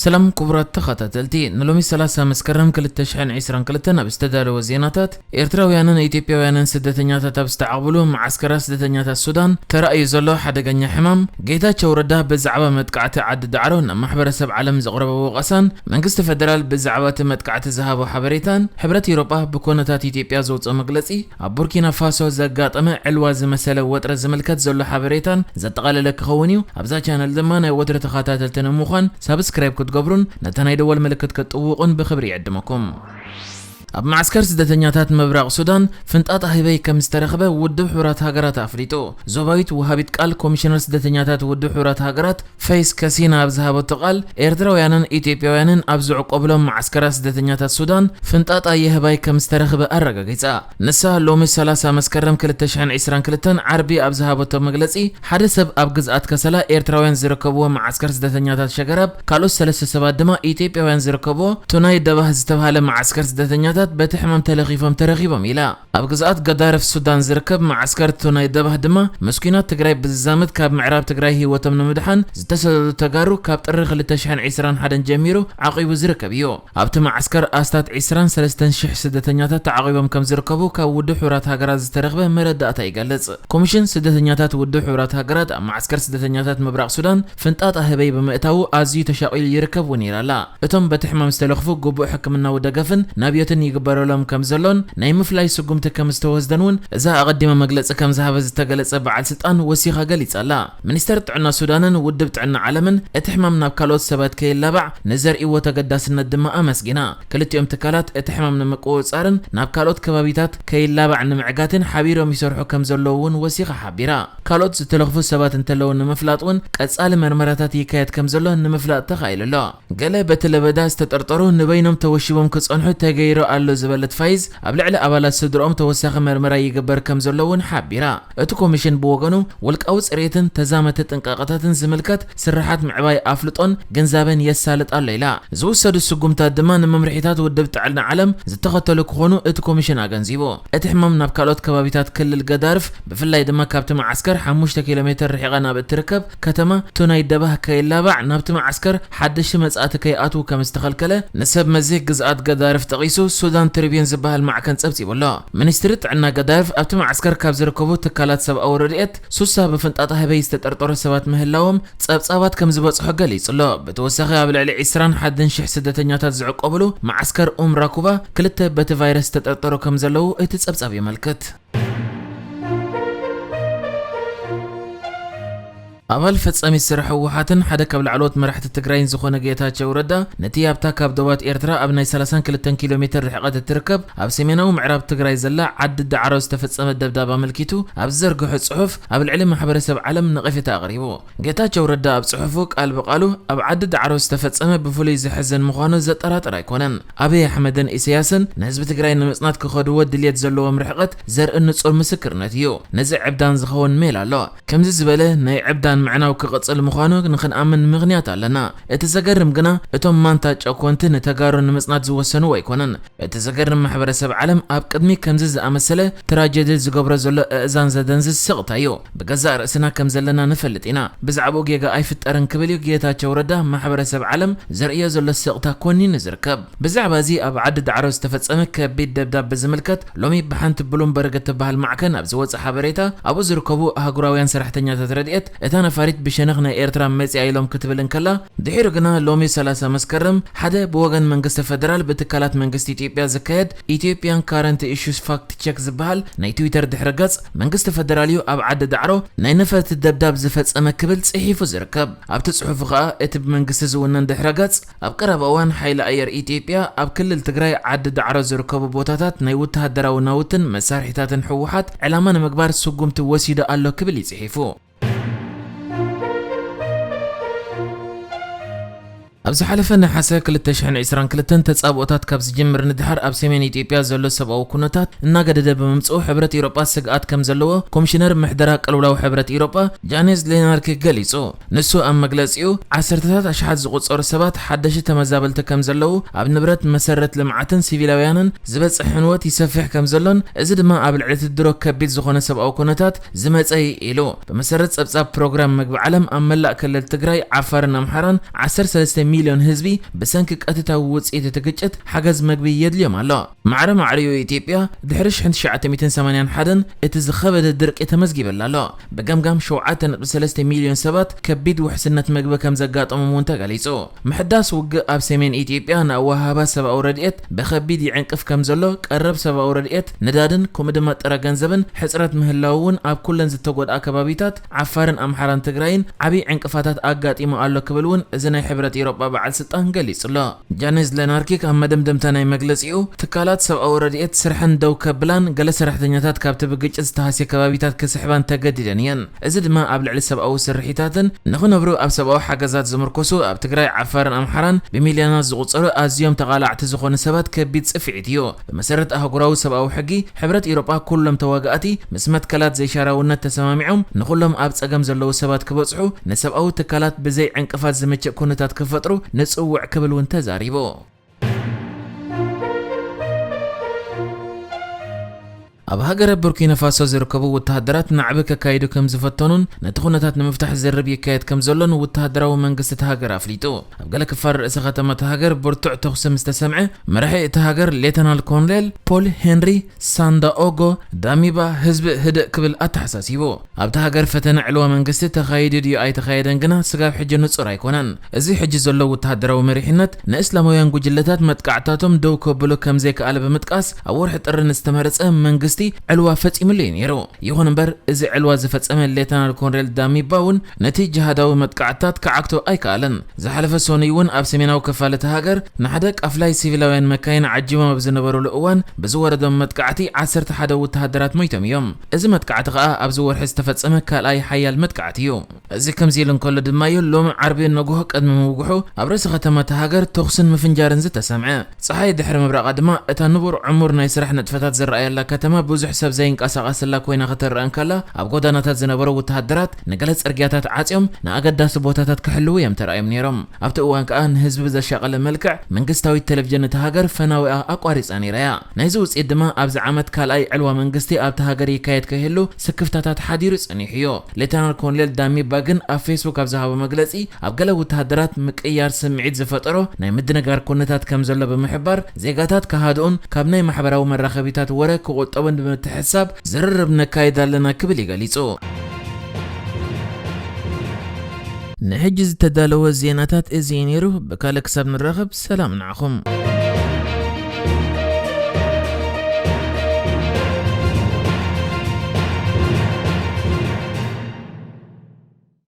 ሰላም ክቡራት ተኸታተልቲ፣ ንሎሚ ሰላሳ መስከረም ክልተ ሽሕን ዕስራን ክልተን ኣብ ዝተዳለወ ዜናታት፣ ኤርትራውያንን ኢትዮጵያውያንን ስደተኛታት ኣብ ዝተዓቕብሉ መዓስከራት ስደተኛታት ሱዳን ተራእዩ ዘሎ ሓደገኛ ሕማም፣ ጌታቸው ረዳ ብዛዕባ መጥቃዕቲ ዓዲ ዳዕሮ ናብ ማሕበረሰብ ዓለም ዘቕረቦ ወቐሳን መንግስቲ ፈደራል ብዛዕባ እቲ መጥቃዕቲ ዝሃቦ ሓበሬታን፣ ሕብረት ኤውሮጳ ብኮነታት ኢትዮጵያ ዘውፅኦ መግለፂ፣ ኣብ ቡርኪና ፋሶ ዘጋጠመ ዕልዋ ዝመሰለ ወጥሪ ዝምልከት ዘሎ ሓበሬታን ዘጠቓለለ ክኸውን እዩ። ኣብዛ ቻነል ድማ ናይ ወትሪ ተኸታተልቲ ንምዃን ሳብስክራይብ ክትገብሩን ነታ ናይ ደወል ምልክት ክትጥውቑን ብኽብሪ ይዕድመኩም። ኣብ መዓስከር ስደተኛታት ምብራቕ ሱዳን ፍንጣጣ ህበይ ከም ዝተረኽበ ውድብ ሕቡራት ሃገራት ኣፍሊጡ። ዞባዊት ወሃቢት ቃል ኮሚሽነር ስደተኛታት ውድብ ሕቡራት ሃገራት ፈይስ ከሲና ኣብ ዝሃበቶ ቃል፣ ኤርትራውያንን ኢትዮጵያውያንን ኣብ ዝዕቆብሎም መዓስከራት ስደተኛታት ሱዳን ፍንጣጣ የህባይ ከም ዝተረኽበ ኣረጋጊጻ። ንሳ ሎሚ ሰላሳ መስከረም ክልተ ሽሕን ዕስራን ክልተን ዓርቢ ኣብ ዝሃበቶ መግለጺ፣ ሓደ ሰብ ኣብ ግዝኣት ከሰላ ኤርትራውያን ዝርከብዎ መዓስከር ስደተኛታት ሸገራብ፣ ካልኦት ሰለስተ ሰባት ድማ ኢትዮጵያውያን ዝርከብዎ ቱናይ ደባህ ዝተባህለ መዓስከር ስደተኛታት በቲ ሕማም ተለኺፎም ተረኺቦም ኢላ። ኣብ ግዝኣት ገዳርፍ ሱዳን ዝርከብ መዓስከር ቱናይ ደባህ ድማ ምስ ኲናት ትግራይ ብዝዛመድ ካብ ምዕራብ ትግራይ ህይወቶም ንምድሓን ዝተሰደዱ ተጋሩ ካብ ጥሪ ክልተ ሽሕን ዕስራን ሓደን ጀሚሩ ዓቂቡ ዝርከብ እዩ። ኣብቲ መዓስከር ኣስታት ዕስራን ሰለስተን ሽሕ ስደተኛታት ተዓቒቦም ከም ዝርከቡ ካብ ውድብ ሕቡራት ሃገራት ዝተረኽበ መረዳእታ ይገልጽ። ኮሚሽን ስደተኛታት ውድብ ሕቡራት ሃገራት ኣብ መዓስከር ስደተኛታት ምብራቕ ሱዳን ፍንጣጣ ህበይ ብምእታዉ ኣዝዩ ተሻቒሉ ይርከብ እውን ኢላ ኣላ። እቶም በቲ ሕማም ዝተለኽፉ ግቡእ ሕክምናዊ ደገፍን ናብዮትን ይግበረሎም ከም ዘሎን ናይ ምፍላይ ስጉምቲ ከም ዝተወስደን እውን እዛ ኣቐዲማ መግለጺ ከም ዝሃበ ዝተገለጸ በዓል ስልጣን ወሲኻ ገሊጻ ኣላ። ሚኒስተር ጥዕና ሱዳንን ውድብ ጥዕና ዓለምን እቲ ሕማም ናብ ካልኦት ሰባት ከይላባዕ ንዘርእይዎ ተገዳስነት ድማ ኣመስጊና። ክልቲኦም ትካላት እቲ ሕማም ንምቁጽጻርን ናብ ካልኦት ከባቢታት ከይላባዕ ንምዕጋትን ሓቢሮም ይሰርሑ ከም ዘለዉ እውን ወሲኻ ሓቢራ። ካልኦት ዝተለኽፉ ሰባት እንተለዉ ንምፍላጥ እውን ቀጻሊ መርመራታት ይካየድ ከም ዘሎ ንምፍላጥ ተኻኢሉ ኣሎ። ገለ በቲ ለበዳ ዝተጠርጠሩ ንበይኖም ተወሺቦም ክጸንሑ ተገይሩ ኣሎ ዝበለት ፋይዝ፣ ኣብ ልዕሊ ኣባላት ስድርኦም ተወሳኺ መርመራ ይግበር ከም ዘሎ እውን ሓቢራ። እቲ ኮሚሽን ብወገኑ፣ ውልቃዊ ጽሬትን ተዛመተ ጥንቃቐታትን ዝምልከት ስርሓት ምዕባይ ኣፍልጦን ግንዛበን የሳልጥ ኣሎ ኢላ። ዝውሰዱ ስጉምታት ድማ ንመምርሒታት ውድብ ጥዕና ዓለም ዝተኸተሉ ክኾኑ እቲ ኮሚሽን ኣገንዚቡ። እቲ ሕማም ናብ ካልኦት ከባቢታት ክልል ገዳርፍ፣ ብፍላይ ድማ ካብቲ መዓስከር ሓሙሽተ ኪሎ ሜተር ርሒቓ ናብ እትርከብ ከተማ ቱናይ ደባህ ከይላባዕ ናብቲ መዓስከር ሓደሽቲ መጻእቲ ከይኣትዉ ከም ዝተኸልከለ ንሰብ መዚ ግዝኣት ገዳርፍ ጠቒሱ ሱዳን ትሪቢዩን ዝበሃል ማዕከን ጸብጺቡ ኣሎ። ሚኒስትሪ ጥዕና ገዳርፍ ኣብቲ መዓስከር ካብ ዝርከቡ ትካላት ሰብኣዊ ረድኤት ሱሳ ብፍንጣጣ ህበይ ዝተጠርጠሩ ሰባት ምህላዎም ጸብጻባት ከም ዝበጽሖ ገሊጹ ኣሎ። ብተወሳኺ ኣብ ልዕሊ ዕስራን ሓደን ሽሕ ስደተኛታት ዝዕቆብሉ መዓስከር ኡም ራኩባ ክልተ በቲ ቫይረስ ዝተጠርጠሩ ከም ዘለዉ እቲ ጸብጻብ የመልክት። ኣባል ፈጻሚ ስራሕ ህወሓትን ሓደ ካብ ላዕለዎት መራሕቲ ትግራይን ዝኾነ ጌታቸው ረዳ፣ ነቲ ኣብታ ካብ ዶባት ኤርትራ ኣብ ናይ ሰላሳን ክልተን ኪሎ ሜትር ርሕቐት እትርከብ ኣብ ሰሜናዊ ምዕራብ ትግራይ ዘላ ዓዲ ዳዕሮ ዝተፈጸመ ደብዳብ ኣመልኪቱ ኣብ ዝዘርግሖ ጽሑፍ፣ ኣብ ልዕሊ ማሕበረሰብ ዓለም ነቐፌታ ኣቕሪቡ። ጌታቸው ረዳ ኣብ ጽሑፉ ቃል ብቃሉ፣ ኣብ ዓዲ ዳዕሮ ዝተፈጸመ ብፍሉይ ዘሕዝን ምዃኑ ዘጠራጥር ኣይኮነን። ኣብይ ኣሕመድን ኢሳያስን ንህዝቢ ትግራይ ንምጽናት ክኸድዎ ድልየት ዘለዎም ርሕቐት ዘርኢ ንጹር ምስክርነት እዩ። ነዚ ዕብዳን ዝኸውን ሜላ ኣሎ። ከምዚ ዝበለ ናይ ዕብዳን ምዕናው ክቕጽል ምዃኑ ንኽንኣምን ምኽንያት ኣለና። እቲ ዘገርም ግና፣ እቶም ማንታ ጨኮንቲ ንተጋሩ ንምጽናት ዝወሰንዎ ኣይኮነን። እቲ ዘገርም፣ ማሕበረሰብ ዓለም ኣብ ቅድሚ ከምዚ ዝኣመሰለ ትራጀዲ ዝገብሮ ዘሎ ኣእዛን ዘደንዝዝ ስቕታ እዩ። ብገዛእ ርእስና ከም ዘለና ንፈልጥ ኢና። ብዛዕባኡ ጌጋ ኣይፍጠርን ክብል እዩ ጌታቸው ረዳ ማሕበረሰብ ዓለም ዘርእዮ ዘሎ ስቕታ ኮኒኑ ዝርከብ። ብዛዕባ እዚ ኣብ ዓዲ ዳዕሮ ዝተፈጸመ ከቢድ ደብዳብ ብዝምልከት ሎሚ ብሓንቲ ብሉምበርግ እትበሃል ማዕከን ኣብ ዝወጸ ሓበሬታ፣ ኣብኡ ዝርከቡ ኣህጉራውያን ሰራሕተኛታት ረድኤት እታ ነፋሪት ብሸነኽ ናይ ኤርትራ መጺኣ ኢሎም ክትብል እንከላ፣ ድሒሩ ግና ሎሚ ሰላሳ መስከረም ሓደ ብወገን መንግስቲ ፈደራል ብትካላት መንግስቲ ኢትዮጵያ ዝካየድ ኢትዮጵያን ካረንት ኢሹስ ፋክት ቸክ ዝበሃል ናይ ትዊተር ድሕረ ገጽ፣ መንግስቲ ፈደራል እዩ ኣብ ዓዲ ዳዕሮ ናይ ነፈርቲ ደብዳብ ዝፈጸመ ክብል ጽሒፉ ዝርከብ። ኣብቲ ጽሑፉ ከኣ፣ እቲ ብመንግስቲ ዝውነን ድሕረ ገጽ፣ ኣብ ቀረባ እዋን ሓይሊ ኣየር ኢትዮጵያ ኣብ ክልል ትግራይ ዓዲ ዳዕሮ ዝርከቡ ቦታታት ናይ ወተሃደራዊ ናውትን መሳርሒታትን ህወሓት ዕላማ ንምግባር ስጉምቲ ወሲዱ ኣሎ ክብል እዩ ጽሒፉ። ኣብ ዝሓለፈ ነሓሰ ክልተ ሽሕን ዕስራን ክልተን ተጻብኦታት ካብ ዝጅምር ንድሓር ኣብ ሰሜን ኢትዮጵያ ዘሎ ሰብኣዊ ኩነታት እናገደደ ብምምጽኡ ሕብረት ኤውሮጳ ስግኣት ከም ዘለዎ ኮሚሽነር ምሕደራ ቅልውላው ሕብረት ኤውሮጳ ጃኔዝ ሌናርክ ገሊጹ። ንሱ ኣብ መግለጺኡ፣ ዓሰርተታት ኣሽሓት ዝቑጸሩ ሰባት ሓደሽቲ ተመዛበልቲ ከም ዘለዉ፣ ኣብ ንብረት መሰረት ልምዓትን ሲቪላውያንን ዝበጽሕ ዕንወት ይሰፍሕ ከም ዘሎን፣ እዚ ድማ ኣብ ልዕሊ እቲ ድሮ ከቢድ ዝኾነ ሰብኣዊ ኩነታት ዝመጸ እዩ ኢሉ። ብመሰረት ጸብጻብ ፕሮግራም መግቢ ዓለም፣ ኣብ መላእ ክልል ትግራይ፣ ዓፋርን ኣምሓራን ዓሰርተ ሰለስተ ሚልዮን ህዝቢ ብሰንኪ ቀጥታዊ ውጽኢት እቲ ግጭት ሓገዝ መግቢ የድልዮም ኣሎ። ማዕረ ማዕሪኡ ኢትዮጵያ ድሕሪ ሽሕን ትሽዓተ ሚእትን ሰማንያን ሓደን እቲ ዝኸበደ ድርቂ ተመዝጊበላ ኣሎ። ብገምጋም ሸውዓተ ነጥቢ ሰለስተ ሚልዮን ሰባት ከቢድ ውሕስነት መግቢ ከም ዘጋጠሞም እውን ተገሊጹ። ምሕዳስ ውግእ ኣብ ሰሜን ኢትዮጵያ ንኣወሃህባ ሰብኣዊ ረድኤት ብኸቢድ ይዕንቅፍ ከም ዘሎ፣ ቀረብ ሰብኣዊ ረድኤት፣ ነዳድን ከምኡ ድማ ጥረ ገንዘብን ሕጽረት ምህላው እውን ኣብ ኩለን ዝተጎድኣ ከባቢታት ዓፋርን ኣምሓራን ትግራይን ዓብዪ ዕንቅፋታት ኣጋጢሙ ኣሎ ክብል እውን እዚ ናይ ሕብረት ኤውሮጳ በዓል ስልጣን ገሊጹ ኣሎ። ጃኔዝ ለናርኪክ ኣብ መደምደምታ ናይ መግለጺኡ፣ ትካላት ሰብኣዊ ረድኤት ስርሐን ደው ከብላን ገለ ሰራሕተኛታት ካብቲ ብግጭት ዝተሃስየ ከባቢታት ክስሕባን ተገዲደን እየን። እዚ ድማ ኣብ ልዕሊ ሰብኣዊ ስርሒታትን ንኽነብሩ ኣብ ሰብኣዊ ሓገዛት ዝምርኮሱ ኣብ ትግራይ፣ ዓፋርን ኣምሓራን ብሚልዮናት ዝቑጸሩ ኣዝዮም ተቓላዕቲ ዝኾኑ ሰባት ከቢድ ጽፍዒት እዩ። ብመሰረት ኣህጉራዊ ሰብኣዊ ሕጊ፣ ሕብረት ኤውሮጳ ኩሎም ተዋጋእቲ ምስ መትከላት ዘይሻራውነት ተሰማሚዖም ንኹሎም ኣብ ጸገም ዘለዉ ሰባት ክበጽሑ፣ ንሰብኣዊ ትካላት ብዘይ ዕንቅፋት ዝምችእ ኩነታት ክፈጥሩ ንጽውዕ ክብል እውን ተዛሪቡ። ኣብ ሃገረ ቡርኪና ፋሶ ዝርከቡ ወተሃደራት ናዕቢ ከካይዱ ከም ዝፈተኑን ነቲ ኩነታት ንምፍታሕ ዝርርብ ይካየድ ከም ዘሎን ወተሃደራዊ መንግስቲ እቲ ሃገር ኣፍሊጡ። ኣብ ገለ ክፋል ርእሰ ከተማ እቲ ሃገር ብርቱዕ ተኹሲ ምስ ተሰምዐ፣ መራሒ እቲ ሃገር ሌተናል ኮሎኔል ፖል ሄንሪ ሳንዳኦጎ ዳሚባ ህዝቢ ህድእ ክብል ኣተሓሳሲቡ። ኣብቲ ሃገር ፈተነ ዕልዋ መንግስቲ ተኻይዱ ድዩ ኣይተኻየደን ግና ስጋብ ሕጂ ንጹር ኣይኮነን። እዚ ሕጂ ዘሎ ወተሃደራዊ መሪሕነት ንእስላማውያን ጉጅለታት መጥቃዕታቶም ደው ከብሎ ከም ዘይከኣለ ብምጥቃስ፣ ኣብ ወርሒ ጥሪ ንዝተመረጸ መንግስቲ ዕልዋ ፈጺሙሉ እዩ ነይሩ። ይኹን እምበር፣ እዚ ዕልዋ ዝፈጸመ ሌተናል ኮሎኔል ዳሚባ እውን ነቲ ጅሃዳዊ መጥቃዕትታት ክዓግቶ ኣይከኣለን። ዝሓለፈ ሰኑይ እውን ኣብ ሰሜናዊ ክፋል እቲ ሃገር ንሓደ ቃፍላይ ሲቪላውያን መካይን ዓጂቦም ኣብ ዝነበሩሉ እዋን ብዝወረዶም መጥቃዕቲ ዓሰርተ ሓደ ወተሃደራት ሞይቶም እዮም። እዚ መጥቃዕቲ ከኣ ኣብዚ ወርሒ ዝተፈጸመ ካልኣይ ሓያል መጥቃዕቲ እዩ። እዚ ከምዚ ኢሉ እንከሎ ድማ እዩ ሎሚ ዓርቢ ንግሆ ቅድሚ ምውግሑ ኣብ ርእሲ ከተማ እታ ሃገር ተኹስን ምፍንጃርን ዝተሰምዐ። ጸሓይ ድሕሪ ምብራቓ ድማ እታ ንቡር ዕሙር ናይ ስራሕ ንጥፈታት ዝረኣየላ ከተማ ብዙሕ ሰብ ዘይንቀሳቐሰላ ኮይና ክትረአ እንከላ፣ ኣብ ጎዳናታት ዝነበሩ ወተሃደራት ንገለ ጽርግያታት ዓጽዮም ንኣገዳሲ ቦታታት ክሕልዉ እዮም ተራእዮም ነይሮም። ኣብቲ እዋን ከኣ ንህዝቢ ብዘሻቐለ መልክዕ መንግስታዊት ቴሌቪዥን እታ ሃገር ፈናዊኣ ኣቋሪጻ ነይራ እያ። ናይዚ ውጽኢት ድማ ኣብዚ ዓመት ካልኣይ ዕልዋ መንግስቲ ኣብታ ሃገር ይካየድ ከይህሉ ስክፍታታት ሓዲሩ ጸኒሑ እዩ። ሌተናል ኮሎኔል ዳሚባ ግን ኣብ ፌስቡክ ኣብ ዝሃቦ መግለጺ፣ ኣብ ገለ ወተሃደራት ምቅያር ስምዒት ዝፈጠሮ ናይ ምድንጋር ኩነታት ከም ዘሎ ብምሕባር፣ ዜጋታት ክሃድኡን ካብ ናይ ማሕበራዊ መራኸቢታት ወረ ክቑጠቡን ብምትሕስሳብ ዝርርብ ነካይድ ኣለና ክብል እዩ ገሊጹ። ንሕጂ ዝተዳለወ ዜናታት እዚ እዩ ነይሩ። ብካልእ ክሳብ ንራኸብ ሰላም ንዓኹም።